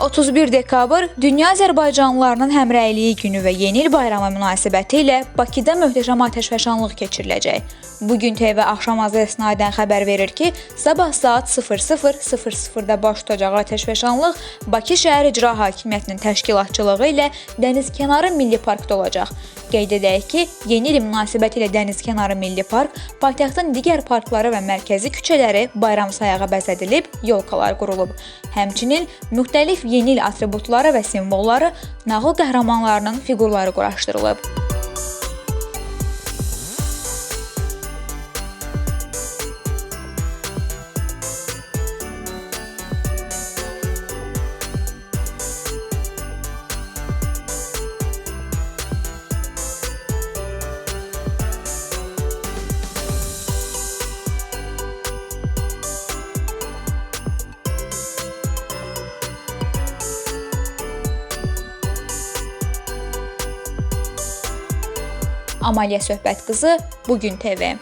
31 dekabr Dünya Azərbaycanlılarının Həmrəyliyi Günü və Yeni İl Bayramı münasibəti ilə Bakıda möhtəşəm atəşfəşanlıq keçiriləcək. Bu gün TV Axşam əsnadən xəbər verir ki, sabah saat 00:00-da baş tutacaq atəşfəşanlıq Bakı şəhər icra hakimiyyətinin təşkilatçılığı ilə Dənizkənarı Milli Parkda olacaq. Qeyd edək ki, Yeni il münasibəti ilə Dənizkənarı Milli Park, paytaxtın digər parkları və mərkəzi küçələri bayram sayağı bəzədilib, yolkalar qurulub. Həmçinin müxtəlif yeni il atributları və simvolları, nağıl qəhrəmanlarının fiqurları quraşdırılıb. Amaliya Söhbət qızı, Bu gün TV.